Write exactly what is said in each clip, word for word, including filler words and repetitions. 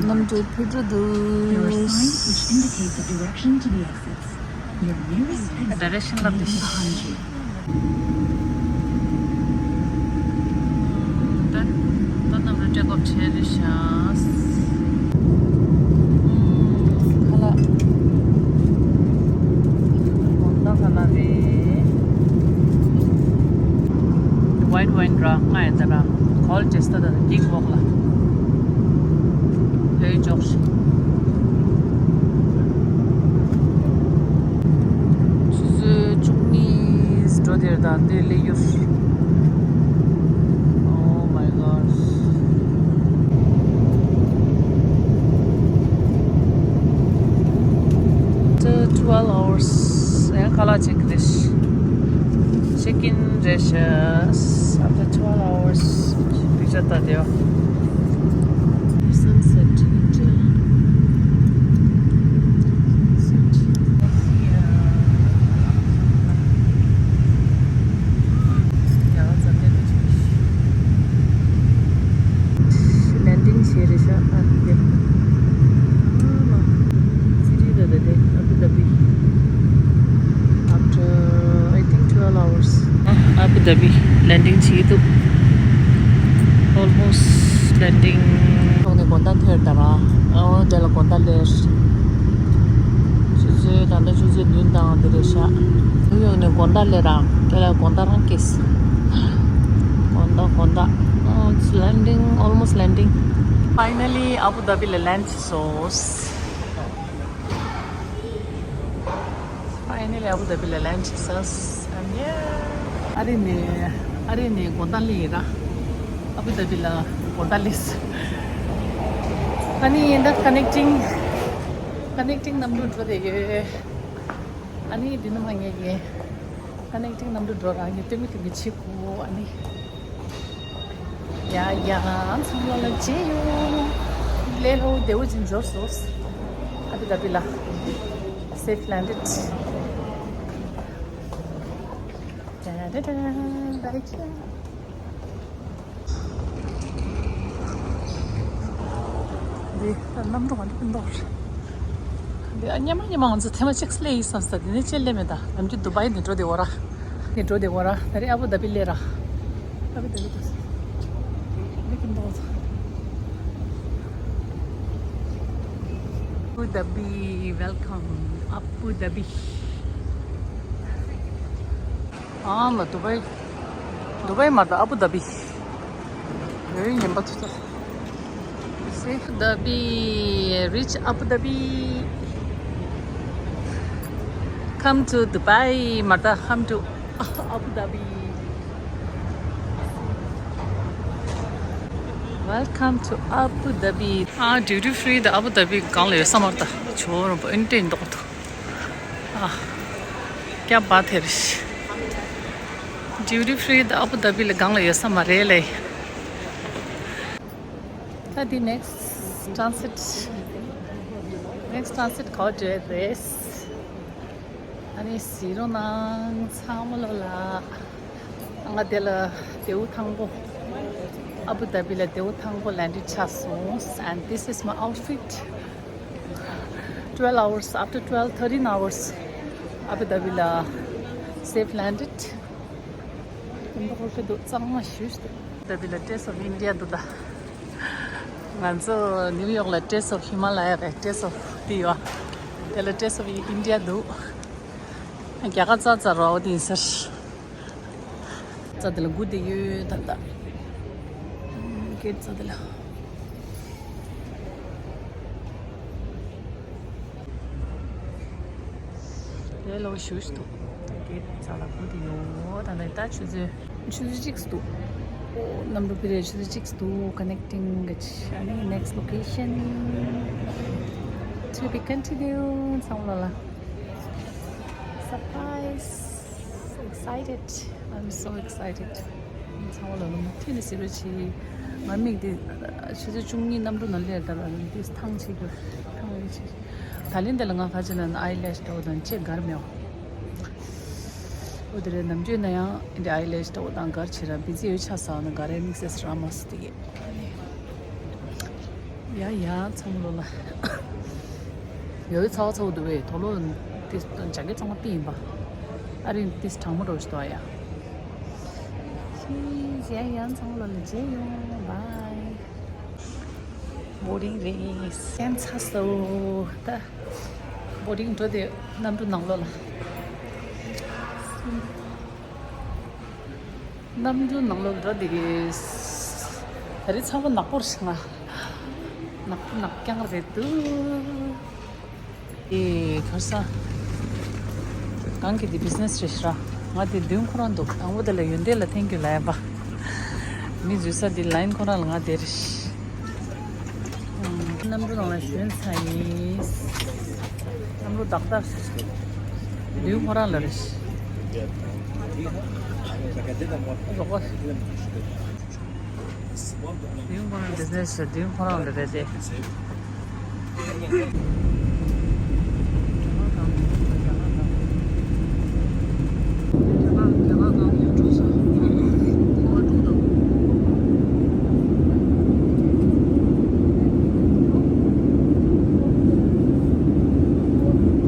གནམ་གྲུ་ཕུད་འགྲོ་འདུག There are signs which indicate the direction to the exits. Your nearest exit is behind you. ད་ད་གནམ་གྲུ་ཊེག་ཨོཕ་བྱས་རེད་ཤག་ཁ་ལག་དགོང་དག་ཁ་ལག་རེད། White wine ར་ང་ཡང་ད་ར་གོལ་ཅེས་ད་ད་འགྱིག་འོག་ལ་ལོས་འཇོག་ཤིང་། ཆུ་ཚོད་བཅུ་གཉིས་འགྲོ་དེར་ད་དེ་ལས་ཡུར། Oh my god. After twelve hours. ཡང་ཁ་ལག་ཅིག་རེད། Check in རེད་ཤག After twelve hours. Picture ད་དེ་བ། Sunset. Sunset. ཡང་ཙམ་ནས་འགྲོ་ཆོག་ཤི། Landing བྱས་རེད་ཤག་ཨ་དེ། ཨ་མ། City ད་དེ་དེ་Abu Dhabi. After, I think, twelve hours. Abu Dhabi landing བྱས་འདུག Almost landing. ཐོག་ནས་དགོང་དག་ཐེར་ད་ར། ཨོ་དེ་ལ་དགོང་དག་ལེར། ཆུ་ཚོད་ད་ལྟ་ཆུ་ཚོད་བདུན་དང་དེ་རེད་ཤག་ནིའུ་ཡོག་ནས་དགོང་དག་སླེབས་ར། དེ་ལ་དགོང་དག་རང་སྐྱེས། དགོང་དག་དགོང་དག Oh, it's landing, almost landing. Finally, Abu Dhabi ལ་land བྱས་སོང་། Finally, Abu Dhabi ལ་land བྱས་སོང་། I'm here. ཨ་རི་ནས་ཨ་རི་ནས་དགོང་དག་སླེབས་ཡིན་ར། Abu Dhabi ལ་དགོང་དག་སླེབས། ཨ་ནི་ད་connecting connecting གནམ་གྲུ་འགྲོ་བསྡད་ཡོད། ཨ་ནི་འདི་ནས་མར་ངས་ཀྱི་connecting གནམ་གྲུ་འགྲོ་ར་ངས་སྟོན་གི་སྟོན་གི་བྱེད་དགོས། ཨ་ནི་ཡ་ཡ་ཚང་མ་ལ་མཇལ་ཡོང་། ལས་སླ་པོ་བདེ་པོ་ཅིག་འབྱོར་སོང་། ཨ་བུ་དཱ་བི་ལ་safe landed. ད་ད་ད་ད་ད། འདི་ད་གནམ་གྲུ་ག་འདྲ་ཕན་ཐོགས་རེད། འདི་ཨ་སྔོན་མ་སྔོན་མ་ང་ཚོ་ཐེངས་མ་གཅིག་སླེབས་ཡིན་བསམ་ས། འདི་ནས་ཅི་སླེབས་མེད། ད་ནམ་རྒྱུན་དུ་བའི་ནས་འགྲོ་བདེ་བོ་ར། ནས་འགྲོ་བདེ་བོ་ར། ད་རེས་ཨ་བུ་དཱ་བི་སླེབས་ར། ཨ་བུ་དཱ་བི་ད་ནི་ཕན་ཐོགས་ཚོ། ཨ་བུ་དཱ་བི། Welcome. ཨ་བུ་དཱ་བི། ཨ་མ། དུ་བའི། དུ་བའི་མ་རེད། ཨ་བུ་དཱ་བི། ཨེ་ངན་པ་ཐུག་ཐལ། Abu Dhabi, reach Abu Dhabi. Come to Dubai, Martha, come to Abu Dhabi. Welcome to Abu Dhabi. ཨ། duty free ད་ཨ་བུ་དཱ་བི་སྒང་ལ་ཡོད་ས་མ་རེད། ད་ཇོ་རོང་པོ་ཨིན་ཏྲེན་འདོག་ཏུ། ཨ། ཀྱ་བ་ཐེར། duty free ད་ཨ་བུ་དཱ་བི་ལ་སྒང་ལ་ཡོད་ས་མ་རེད་ལེ། ད་འདི་next transit next transit ག་པར་འགྲོ་ཡ་རེད། ཨ་ནི་གཟིགས་རོགས་གནང་། ཚང་མ་ལོ་ལ། ང་དེ་ལ་དེའུ་དང་པོ། ཨ་བུ་དཱ་བི་ལ་དེའུ་དང་པོ་landed ཆགས་སོང་། And this is my outfit. Twelve hours, after twelve, thirteen hours, ཨ་བུ་དཱ་བི་ལ་safe landed. དེ་འདྲ་ཧོལ་ཤེ་འདུག་གཙང་མ་ཞུས་ཏེ། ཨ་བུ་དཱ་བི་ལ་Taste of India འདུག་ད། ང་ཚོ་ནིའུ་ཡོག་ལ་Taste of Himalaya རེད། Taste of དེ་ཡོད། དེ་ལ་Taste of India འདུག་རྒྱ་གར་རྩ་རྩ་རོ་འོ་དེ་ཡིན་ཟེར། རྩ་དེ་ལ་སྒུག་བསྡད་ཡོད་ད་ལྟ། གེ་ཊི་རྩ་དེ་ལ། ལས་སླ་པོ་ཞེ་པོ་ཞིག་འདུག་གེ་ཊི་རྩ་ལ་སྒུག་བསྡད་ཡོད། ད་ལྟ་ད་ཆུ་ཚོད། ཆུ་ཚོད་གཅིག་འདུག་ཨོ། གནམ་གྲུ་ཕི་རེ་ཆུ་ཚོད་གཅིག་འདུག connecting གི་ཨ་ནི་next location to be continued. ཚང་མ་ལ་surprise. Excited. I'm so excited. ཚང་མ་ལ་ལོ་མ་ཐུག་ནས་ཟེར་རོགས་བྱེད། ང་མིག་འདི་ཆུ་ཚོད་བཅུ་གཉིས་གནམ་གྲུ་ནང་སླེབས་ད་ལ་འདི་ཐང་ཆད་རྒྱུ། ཐང་རེད་ཆེ། ད་ལན་འདི་ལ་ང་ག་ཅི་ན་ན་eyelash འདྲ་བོ་དང་ཅེ་གར་མེད་བ། འོ་དེ་རེད། ནམ་རྒྱུན་ན་ཡང་འདི་eyelash འདྲ་བོ་དང་གར་བྱེད་ར་བི་ཛི་ཡོད་ཆ་ས་ན་ག་རེ་དམིགས་བསལ་ར་མ་སི་དེ་གི། ཡ་ཡ་ཚང་མ་ལོ་ལ། ཡོད་ཚ་བ་ཚ་བོ་འདུག་པས། དོ་ལོ་ཏིས་ཇ་གེ་ཚང་མ་པི་ཡིན་པ། ཨ་རིང་ཏིས་གྲང་མོ་འགྲོ་ཞིག་འདུག་ཨ་ཡ། ཤི་ཡ་ཡ་ཚང་མ་ལོ་ལ་མཇལ་ཡོང་། བའི། བོ་ཌིང་རེད། སེམས་ཚ་སོ། ད་བོ་ཌིང་འགྲོ་དེ་གནམ་གྲུ་ནང་ལོ་ལ། གནམ་གྲུ་ནང་ལོགས་འགྲོ་འདི་གིས། ད་རེས་ཚང་མ་ནག་པོར་ཞིག་ང་། ནག་པོ་ནག་རྐྱང་རེད་འདུག་ཨེ་གར་ས། གང་གི་འདི་བི་ཛི་ནེ་སི་རེད་ཤག་ར། ང་དེ་མདུན་ཁོ་རང་འདུག་དང་པོ་དེ་ལ་ཡོན་ཏན་ལ་ཐེངས་རྒྱུ་ལ་ཡ་པ། མི་འཛུལ་ས་འདི་ལ་ཡིན་ཁོ་རང་ལ་ང་དེ་རེད། གནམ་གྲུ་ནང་ལ་ཞོན་ཚར་ཡིན། གནམ་གྲུ་ཏག་ཏག་མདུན་ཁོ་རང་ལ་རེད། རོགས་པ། མདུན་ཁོ་རང་བི་ཛི་ནེ་སི་མདུན་ཁོ་རང་ལ་རེད་དེ།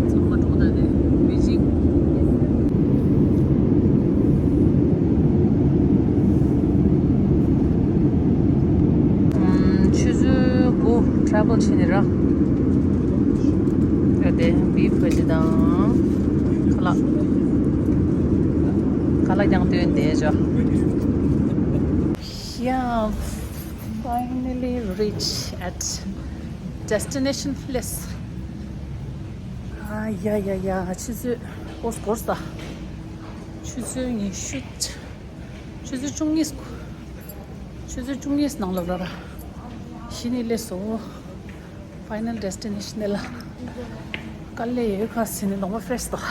ཚང་མ་འགྲོ་ད་དེ་མི་གཅིག་ཆུ་ཚོད་དགུ་ཊེ་རེ་ཝལ་བྱས་ནས་ར། ཡོད་དེ་བི་ཕ་ཅི་དང་ཁ་ལག་ཁ་ལག་ཀྱང་བཏོན་དེ་ཅོ། Yeah, finally reach at destination place. ཨ་ཡ་ཡ་ཡ། ཆུ་ཚོད་འོ་སྐོར་ས། ཆུ་ཚོད་ཉི་ཤུ། ཆུ་ཚོད་བཅུ་གཉིས། ཆུ་ཚོད་བཅུ་གཉིས་ནང་ལོགས་ལ་ར། གཞི་ནས་སླེབས་སོང་། ཕའི་ནལ་ཌེ་སི་ཊི་ནེ་ཤན་ལ། དཀའ་ལས་ཡོད་ཁ་ཟེར་ནས་གདོང་པ་ཧྥེ་རེ་ཤི་འདུག་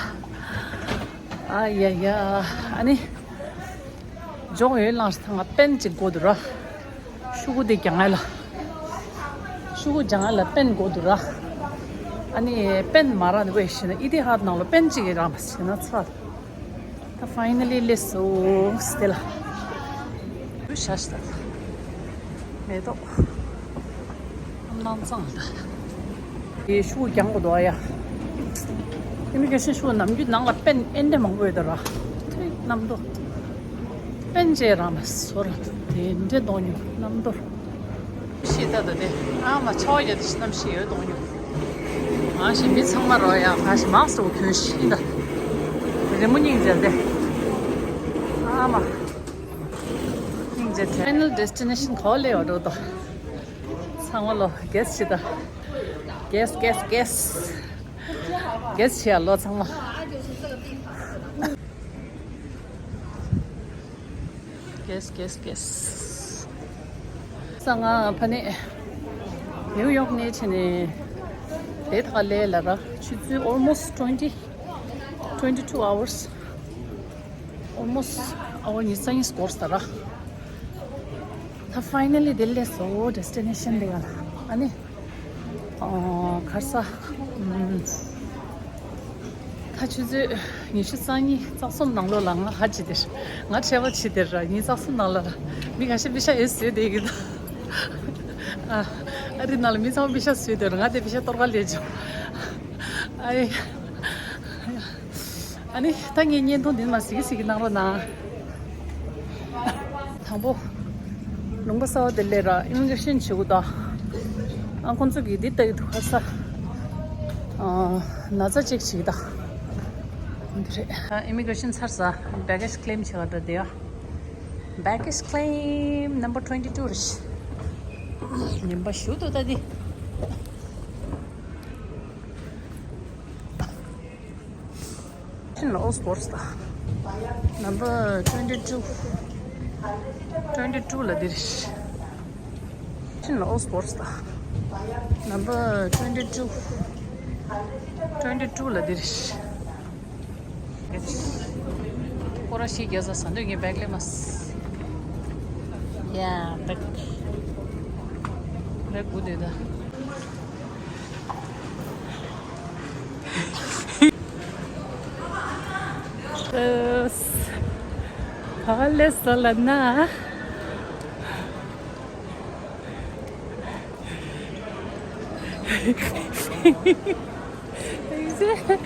ཨ་ཡ་ཡ། ཨ་ནི། ཇོང་ཡོད་ལང་ཐང་ང་པན་ཅིག་དགོས་འདུག་ར། ཤུ་གུ་དེ་རྒྱང་ལ། ཤུ་གུ་རྒྱང་ལ་པན་དགོས་འདུག་ར། ཨ་ནི་པན་མ་རག་ནི་བས་ཤི་ན་ཨི་ཏི་ཧ་ནང་ལོ་པན་ཅིག་རག་མ་ཤི་ན་ཚ། ད་ཕའི་ནལ་ལི་སླེབས་སོང་སྟེ་ལ། ཤ་ཤ་ད། མེ་ཏོག་ནང་ཚང་ད། དེ་ཤུ་གུ་རྒྱང་གོ་དོ་ཡ། ཨི་མི་གེ་ཤན་ཤུ་གུ་ནམ་རྒྱུན་ནང་ལ་པན་ཨེ་འདྲ་མང་པོ་ཡོད་ད་ར། ཐིག་གནམ་དུ། པན་ཅེ་ར་མ་སོར་དེ་འདྲ་གཏོང་ཉུག་གནམ་དུ། ཤི་ད་ད་དེ་ཨ་མ་ཆོ་ཡ་དེ་ཤི་ནམ་ཤི་ཡོད་གཏོང་ཉུག་ང་ཞིག་མི་ཚང་མ་རོ་ཡ་ཁ་ཞིག་མང་སོ་གྱོན་ཤི་ད། རི་མོ་སྙིང་རྗེ་དེ། ཨ་མ། སྙིང་རྗེ་དེ། ཕའི་ནལ་ཌེ་སི་ཊི་ནེ་ཤན་གོ་ལེ་བ་འགྲོ་དོ། ཚང་མ་ལོ་གེ་སི་བྱེད་ད། གེ་སི་གེ་སི་གེ་སི། གེ་སི་བྱེད་ཡ་ལོ་ཚང་མ། གེ་སི་གེ་སི་གེ་སི། ས་ང་ཕ་ནས་ནིའུ་ཡོག་ནས་ཕྱིན་ནས་དེ་ཐག་ལས་ལ་ར་ཆུ་ཚོད་almost twenty, twenty two hours. Almost hour ཉི་ཤུ་རྩ་གཉིས་འགོར་ས་ར། ད་ཕའི་ནལ་ལི་དེ་སླེབས་སོང་ཌེ་སི་ཊི་ནེ་ཤན་དེ་ག་ལ། ཨ་ནི། ཨོ་གར་ས། ཨམ། ད་ཆུ་ཚོད་ཉི་ཤུ་རྩ་གཉིས་རྩ་གསུམ་ནང་ལོགས་ལ་ང་ཧ་ཅི་དེར། ང་ཁྲེ་བ་ཆི་དེར་ར་ཉི་རྩ་གསུམ་ནང་ལ་ར། མི་ཁ་ཤས་པི་ཤ་ཨེ་བཟོས་དེ་གི་ད། ཨ་རི་ནང་ལ་མི་ཚང་པི་ཤ་བཟོས་དེར་ང་དེ་པི་ཤ་གཏོར་ག་ལས་བྱུང་། ཨ་ཡེ། ཨ་ནི་ད་ངའི་བརྙན་ཐུང་འདི་མ་གཟིགས་གཟིགས་གནང་རོགས་གནང་། དང་པོ། ལུང་པ་གསར་པ་དེ་སླེབས་ར་ཨི་མི་གེ་ཤན་བྱེད་དགོས་ད། ཨ་ཁོང་ཚོ་གིས་འདི་ལྟ་ཡི་འདུག་ཁ་ས། ཨ་ན་ཚ་ཅེག་བྱེད་ཀྱི་ད། འདི་རེད། ཨ་ཨི་མི་གེ་ཤན་ཚར་ས་བྷེ་གེ་ཇི་ཀི་ལེམ་བྱེད་ག་འགྲོ་དེ་ཡ། བྷེ་གེ་ཇི་ཀི་ལེམ་number twenty two རེད། ཉིན་པ་ཞུ་འདུག་ད་འདི། ཕྱིན་ལ་ཨོ་སི་པོར་སི་ད། Number twenty two. Twenty two ལ་འདིར། ཕྱིན་ལ་ཨོ་སི་པོར་སི་ད། Number twenty two. Twenty two ལ་འདིར། ཁོ་ར་ཤི་རྒྱ་ཟ་ས་འདོད་ངའི་བེག་ལས་མ། Yeah, བེག། བེག་གུ་དེ་ད། ཨ། ཕ་ལེ་སོ་ལ་ན། Exactly.